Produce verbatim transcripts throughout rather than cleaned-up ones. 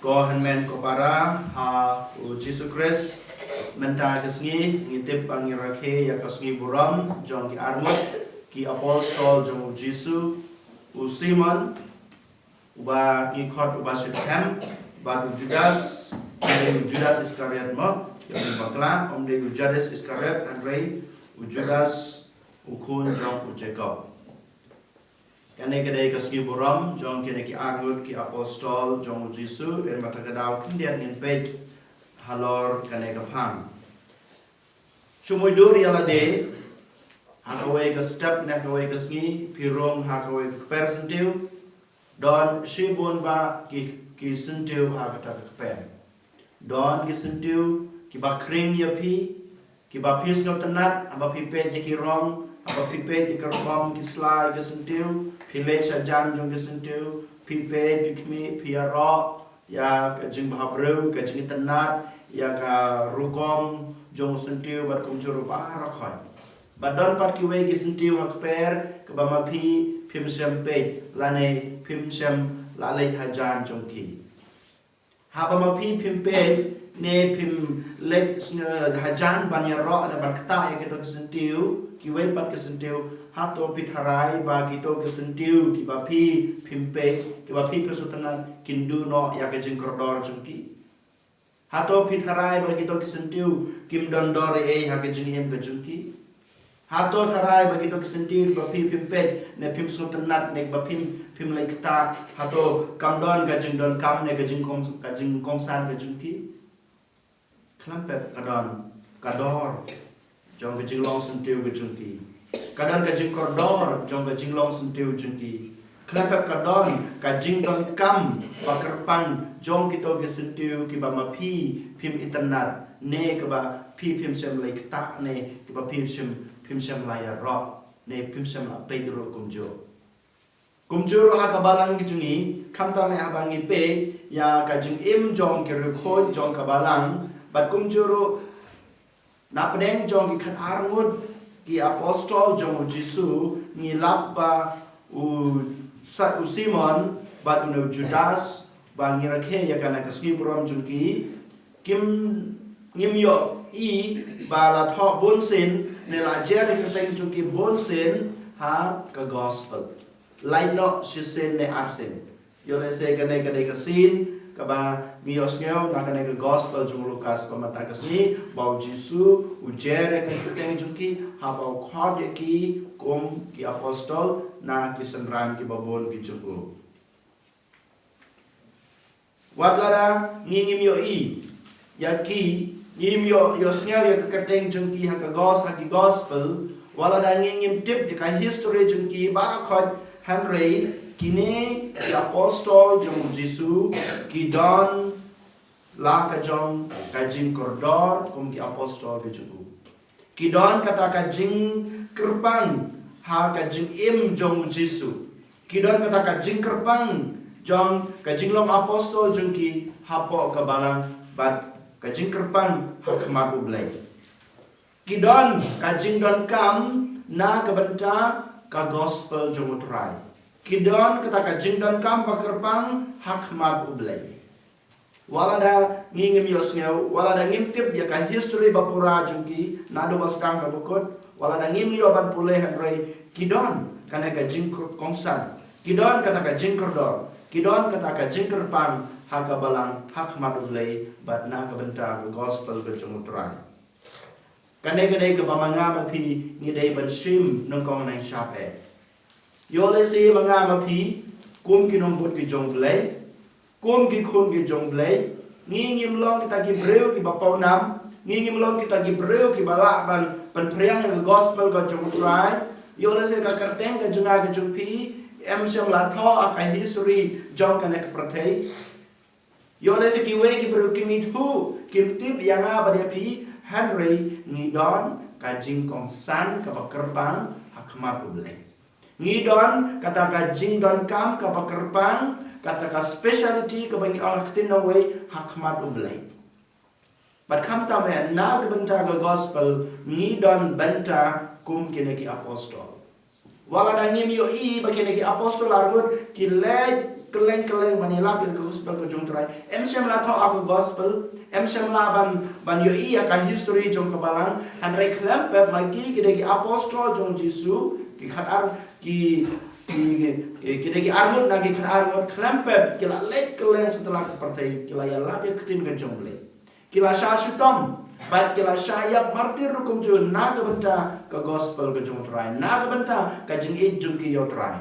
Ko hynmen ko para ha u Jisu Khrist, mynta ka sngi ngi tip ba ngi rakhe ïa ka sngi burom jong ki arngut ki apostol jong u Jisu, u Simon uba ngi khot uba shitom, bad u Judas, ym dei u Judas Iskariot mo, ïa u bakla, ym dei u Judas Iskariot, hynrei u Judas, u khun jong u Jakob. Kane ka dei ka sngi burom jong kine ki arngut ki apostol jong u Jisu, dei na kata ka daw khyndiat ngin peit halor kane ka phang. Shu mutdur ïa lade, ha kawei ka step ne ha kawei ka sngi, phi rung ha kawei ka kper syntiew, don shibun bah ki, ki syntiew ha kata ka kper. Don ki syntiew kiba khring ïa phi, kiba phi sngewtynnat haba phi peit ïa ki rong, haba phi peit ïa ki rukom ki sla ïa ki syntiew, phi leit sha jan jong ki syntiew, phi peit, phi khmih, phi ïaroh ïa ka jingbhabriew, ka jingitynnat ïa ka rukom jong u syntiew bad kumjuh ruh baroh khoit. Bad don pat kiwei ki syntiew ha kper kaba ma phi phim shym peit lane phim shym la leit ha jan jong ki. Haba ma phi phim peit ne phim leit snge ha jan ban ïaroh ne ban ktah ïa kito ki syntiew, kiwei pat ki syntiew, hato phi tharai ba kito ki syntiew kiba phi phim peit, kiba phi phim sngewtynnat, kin duh noh ïa ka jingkordor jong ki? Hato phi tharai ba kito ki syntiew kim don dor ei ei ha ka jingim ka jong ki? Hato tharai ba kito ki syntiew ba phi phim peit ne phim sngewtynnat ne ba phim, phim leit ktah, hato kam don ka jingdonkam ne ka jingkong, ka jingkongsan ka jong ki? Khlem pep ka don ka dor jong ka jinglong syntiew ka jong ki. Ka don ka jingkordor jong ka jinglong syntiew jong ki. Khlem pep ka don ka jingdonkam ba kyrpang jong kito ki syntiew kiba ma phi phim itynnat ne kiba phi phim shym leit ktah ne kiba phi shym, phim shym la ïaroh ne phim shym la peit ruh kumjuh. Kumjuh ruh ha ka balang ka jong ngi, khamtam eh haba ngi peit ïa ka jingim jong ki riewkhuid jong ka balang, bad kumjuh ruh na pdeng jong ki khatar ngut ki apostol jong u Jisu, ngi lap ba u, sa, u Simon bad une u Judas, ba ngi rakhe ïa kane ka sngi burom jong ki, kim, ngim ïohi ba la thoh bunsien ne la jer ïa ka kyrteng jong ki bunsien ha ka gospel. Lait noh shisien ne arsien. Ïoh lehse kane ka dei ka sien kaba ngi ïohsngew na kane ka gospel jong u Lukas ba mynta ka sngi, ba u Jisu u jer ïa ka kyrteng jong ki haba u khot ïa ki kum ki apostol na ki synran kiba bun ki jong u. Wat lada ngi ngim ïohi ïa ki, ngim ïoh, ïohsngew ïa ka kyrteng jong ki ha ka gos, ha ki gospel, wat lada ngi ngim tip ïa ka history jong ki baroh khoit, hynrei kine ki apostol jong u Jisu ki don la ka jong ka jingkordor kum ki apostol ki jong u. Ki don kata ka jingkyrpang ha ka jingim jong u Jisu. Ki don kata ka jingkyrpang jong ka jinglong apostol jong ki hapoh ka balang bad ka jingkyrpang ha khmat u Blei. Ki don ka jingdonkam na ka bynta ka gospel jong u Trai. Ki don kata ka jingdonkam ba kyrpang ha khmat u Blei. Wat lada ngi ngim ïohsngew, wat lada ngim tip ïa ka history ba pura jong ki, naduh ba sdang ka bakut, wat lada ngim ïoh ban pule, hynrei ki don kane ka jingkongsan, ki don kata ka jingkordor, ki don kata ka jingkyrpang ha ka balang ha khmat u Blei bad na ka bynta ka gospel ka jong u Trai. Kane ka dei kaba ma nga ma phi ngi dei ban shim nyngkong nyngshap eh. Ïoh lehse ma nga ma phi kum ki nongbud ki jong u Blei, kum ki khun ki jong u Blei, ngi ngim long kita ki briew kiba pawnam, ngi ngim long kita ki briew kiba lah ban, ban pynphriang ïa ka gospel ka jong u Trai. Ïoh lehse ka kyrteng ka jong nga ka jong phi em shym la thoh ha ka history jong kane ka pyrthei. Ïoh lehse kiwei ki briew kim ithuh, kim tip ïa nga bad ïa phi, hynrei ngi don ka jingkongsan kaba kyrpang ha khmat u Blei. Ngi don kata ka jingdonkam kaba kyrpang, kata ka speciality kaba ngi ong ha ka ktien nongwei, ha khmat u Blei. Bad khamtam eh na ka bynta ka gospel ngi don bynta kum kine ki apostol. Wat lada ngim ïohi ba kine ki apostol arngut ki leit kylleng kylleng ban ïalap ïa ka gospel ka jong U Trai. Em shym la thoh ïa ka gospel, em shym la ban, ban ïohi ïa ka history jong ka balang. Hynrei khlem pep ma ki, ki dei ki apostol jong U Jisu, ki khatar, ki, ki, ki, ki dei ki arngut na ki khatar ngut, khlem pep ki la leit kylleng satlak ka pyrthei, ki la ïalap ïa ka ktien ka jong U Blei. Ki la shah shitom bad ki la shah ïap martir ruh kumjuh na ka bynta ka gospel ka jong U Trai, na ka bynta ka jingïeit jong ki ïa U Trai.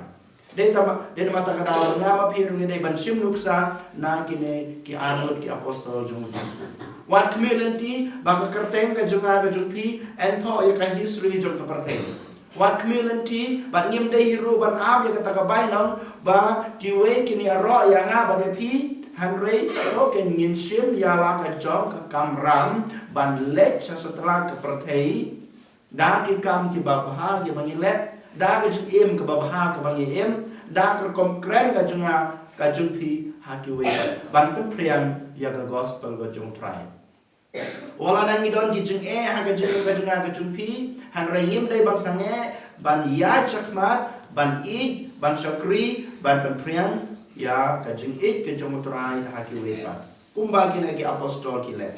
Dei tang, dei namar kata ka daw nga ma phi ruh ngi dei ban shim nuksa na kine ki arngut ki apostol jong U Jisu. Wat khmih lynti ba ka kyrteng ka jong nga ka jong phi yn thoh ïa ka history jong ka pyrthei. Wat khmih lynti bad ngim dei hi ruh ban ap ïa kata ka bainong ba kiwei kin ïaroh ïa nga bad ïa phi, hynrei to kin ngin shim ïa la ka jong ka kamram ban leit sha satlak ka pyrthei da ki kam kiba bha kiba ngi leh, da ka jingim kaba bha kaba ngi im, da ka rukom kren ka jong nga ka jong phi ha kiwei, ban pynphriang ïa ka gospel ka jong U Trai. Wat la ngi don ki jingeh ha ka jingim ka jong nga ka jong phi, hynrei ngim dei ban sangeh ban ïaid shakhmat, ban ïeit, ban shakri, ban pynphriang ïa ka jingïeit ka jong U Trai ha kiwei pat, kumba kine ki apostol ki leh.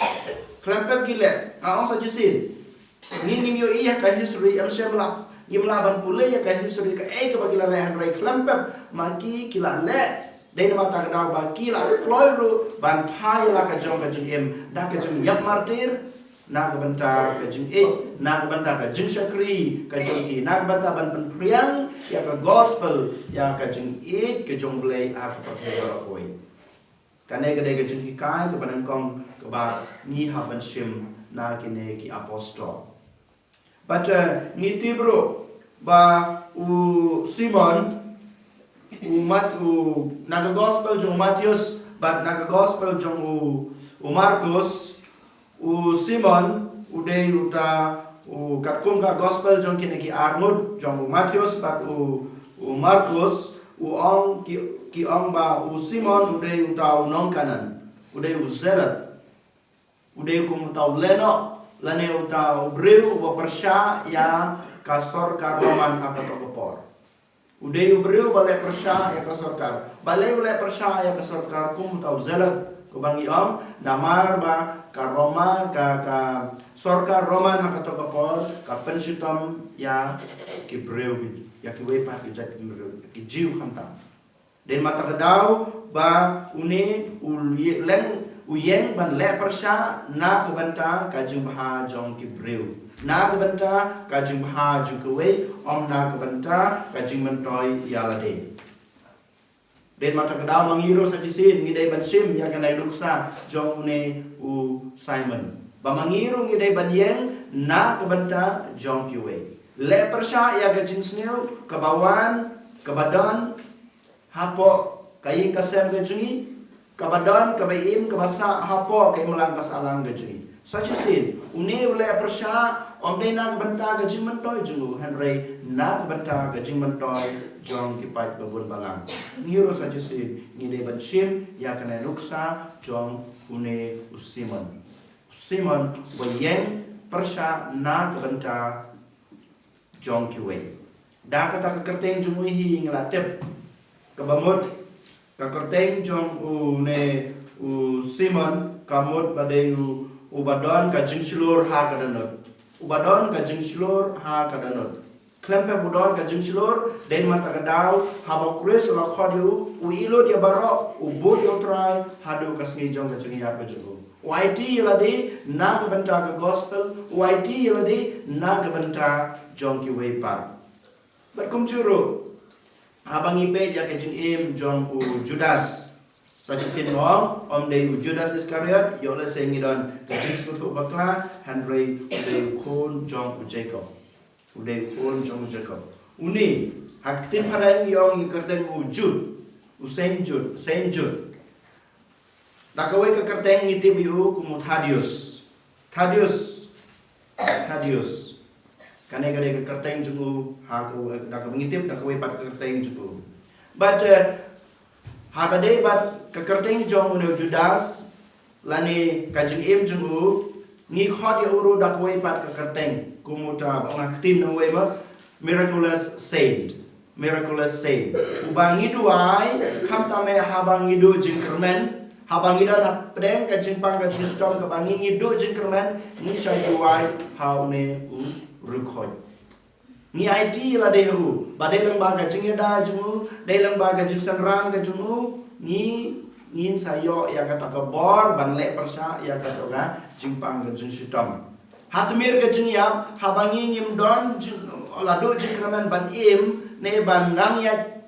Khlem pep ki leh, nga ong sa shisien, ngi ngim ïohi ïa ka history, em shym la, ngim lah ban pule ïa ka history kaei kaba ki la leh, hynrei khlem pep ma ki, ki la leh. Dei namar kata ka daw ba ki la kloi ruh ban phai ïa la ka jong ka jingim da ka jingïap martir na ka bynta ka jingïeit, na ka bynta ka jingshakri ka jong ki, na ka bynta ban pynphriang ïa ka gospel, ïa ka jingïeit ka jong U Blei ha ka pyrthei baroh kawei. Kane ka dei ka jinghikai kaba nyngkong kaba ngi hap ban shim na kine ki apostol. Bad, eh, ngi tip ruh ba u Simon, u Mat-, u, na ka gospel jong u Mathaios bad na ka gospel jong u, u Markos, u Simon u dei uta u, katkum ka gospel jong kine ki arngut jong u Mathaios bad u, u Markos, u ong ki, ki ong ba u Simon u dei uta u nong Kanaan, u dei u Zealot. U dei kum uta u lehnoh lane uta u briew uba pyrshah ïa ka sorkar Roman ha kato ka por. U dei u briew uba leh pyrshah ïa ka sorkar. Balei u leh pyrshah ïa ka sorkar kum uta u Zealot? Kumba ngi ong, namar ba ka Roman, ka, ka sorkar Roman ha kato ka por ka pynshitom ïa ki briew, ïa kiwei pat ki jait ki briew, ki Jiw khamtam. Dei namar kata ka daw ba une u leng, u ïeng ban leh pyrshah na ka bynta ka jingbha jong ki briew, na ka bynta ka jingbha jong kiwei, ym na ka bynta ka jingmyntoi ïa lade. Dei namar kata ka daw ma ngi ruh sa shisien ngi dei ban shim ïa kane ka nuksa jong une u Simon, ba ma ngi ruh ngi dei ban ïeng na ka bynta jong kiwei. Leh pyrshah ïa ka jingsniew kaba wan, kaba don hapoh ka ïing ka sem ka jong ngi, kaba don, kaba im, kaba sah hapoh ka imlang ka sahlang ka jong ngi. Sa shisien une u leh pyrshah ym dei na ka bynta ka jingmyntoi jong u, hynrei na ka bynta ka jingmyntoi jong ki paid babun balang. Ngi ruh sa shisien ngi dei ban shim ïa kane ka nuksa jong une u Simon. U Simon uba ïeng pyrshah na ka bynta jong kiwei. Da kata ka kyrteng jong u hi ngi la tip. Kaba mut ka kyrteng jong une u Simon ka mut ba dei u, uba don ka jingshlur ha ka dohnud. Uba don ka jingshlur ha ka dohnud. Khlem pep u don ka jingshlur, dei namar kata ka daw haba u Khrist u la khot ïa u, u ïeh lut ïa baroh, u bud ïa u Trai haduh ka sngi jong ka jingïap ka jong u. U aiti ïa lade na ka bynta ka gospel, u aiti ïa lade na ka bynta jong kiwei pat. Bad kumjuh ruh haba ngi peit ïa ka jingim jong u Judas. Sa shisien mo, ym dei u Judas Iskariot, ïoh lehse ngi don ka jingsngewthuh bakla, hynrei u dei u khun jong u Jakob. U dei u khun jong u Jakob. Une, ha ka ktien phareng ngi ong ïa ka kyrteng u Jud, u Saint Jude, Saint Jude. Da kawei ka kyrteng ngi tip ïa u kum u Thaddeus. Thaddeus. Thaddeus. Kane ka dei ka kyrteng jong u, ha ka, da kaba ngi tip, da kawei pat ka kyrteng jong u. Bad, eh, ha ka dei bad ka kyrteng jong une u Judas, lane ka jingim jong u, ngi khot ïa u ruh da kawei pat ka kyrteng, kum uta ba ong ha ka ktien nongwei ma, miraculous saint. Miraculous saint. Uba ngi duwai, khamtam eh haba ngi duh jingkyrmen, haba ngi don hapdeng ka jingpang ka jingshitom kaba ngi ngi duh jingkyrmen, ngi sa duwai ha une u riewkhuid. Ngi aiti lade ha u, ba dei lyngba ka jingïada jong u, dei lyngba ka jingsynran ka jong u, ngi ngin sa ïoh ïa kata ka bor ban leh pyrshah ïa kata ka jingpang ka jingshitom. Ha tmier ka jingïap, haba ngi ngim don jing, la duh jingkyrmen ban im, ne ban nang ïa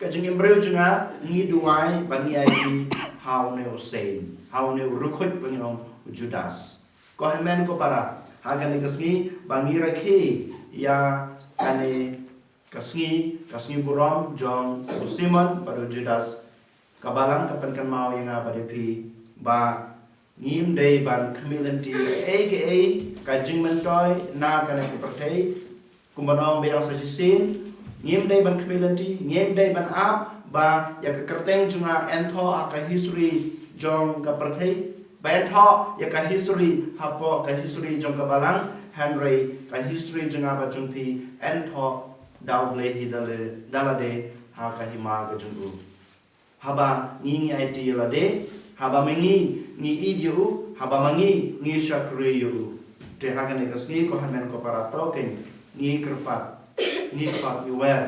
ka jingim briew jong nga, ngi duwai ban ngi aiti ha une u saint, ha une u riewkhuid ba ngi ong u Judas. Ko hynmen ko para, ha kane ka sngi ba ngi rakhe ïa kane ka sngi, ka sngi burom jong u Simon bad u Judas. Ka Balang ka pynkynmaw ïa nga bad ïa phi ba ngim dei ban khmih lynti kaei kaei ka jingmyntoi na kane ka pyrthei. Kumba ong biang sa shisien, ngim dei ban khmih lynti, ngim dei ban ap ba ïa ka kyrteng jong nga yn thoh ha ka history jong ka pyrthei, ba yn thoh ïa ka history hapoh ka history jong ka Balang, hynrei ka history jong nga bad jong phi yn thoh da U Blei hi da lade ha ka hima ka jong u. Haba ngi ngi aiti ïa lade, haba ma ngi ngi ïeit ïa u, haba ma ngi ngi shakri ïa u. Te ha kane ka sngi ko hynmen ko para, to keiñ ngi kyrpad, ngi kyrpad, ngi wer,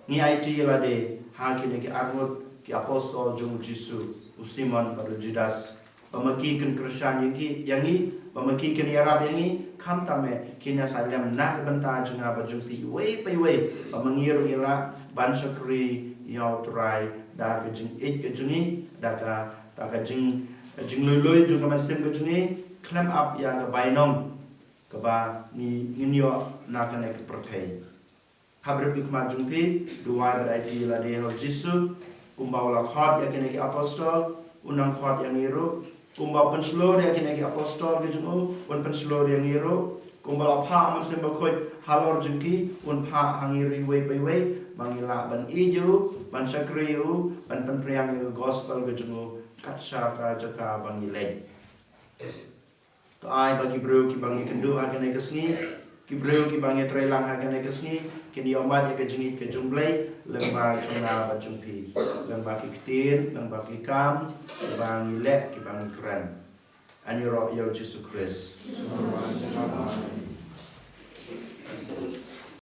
ngi aiti ïa lade ha kine ki arngut ki apostol jong u Jisu, u Simon bad u Judas. Ba ma ki kin kyrshan ïa ki, ïa ngi, ba ma ki kin ïarap ïa ngi, khamtam eh kin ïa sa lem na ka bynta jong nga bad jong phi iwei pa iwei, ba ma ngi ruh ngi lah ban shakri ïa U Trai da ka jingïeit ka jong ngi, da ka, da ka jing, jingluilui jong ka mynsiem ka jong ngi, khlem ap ïa ka bainong kaba ngi, ngin ïoh na kane ka pyrthei. Hap rip ki khmat jong phi, duwai bad aiti ïa lade ha u Jisu, kumba u la khot ïa kine ki apostol, un nang khot ïa ngi ruh, kumba u pynshlur ïa kine ki apostol ki jong u, un pynshlur ïa ngi ruh, kumba u la phah u Mynsiem Bakhuid halor jong ki, un phah ha ngi ruh iwei pa iwei, ba ngi lah ban ïeit ïa u, ban shakri ïa u, ban pynphriang ïa ka gospel ka jong u, kat sha ka jaka ba ngi leit. To ai ba ki briew kiba ngi kynduh ha kane ka sngi, ki briew kiba ngi trei lang ha kane ka sngi, kin ïoh mad ïa ka jingïeit ka jong U Blei lyngba jong nga bad jong phi, lyngba ki ktien, lyngba ki kam kiba ngi leh, kiba ngi kren. Yn ïaroh ïa u Jisu Khrist.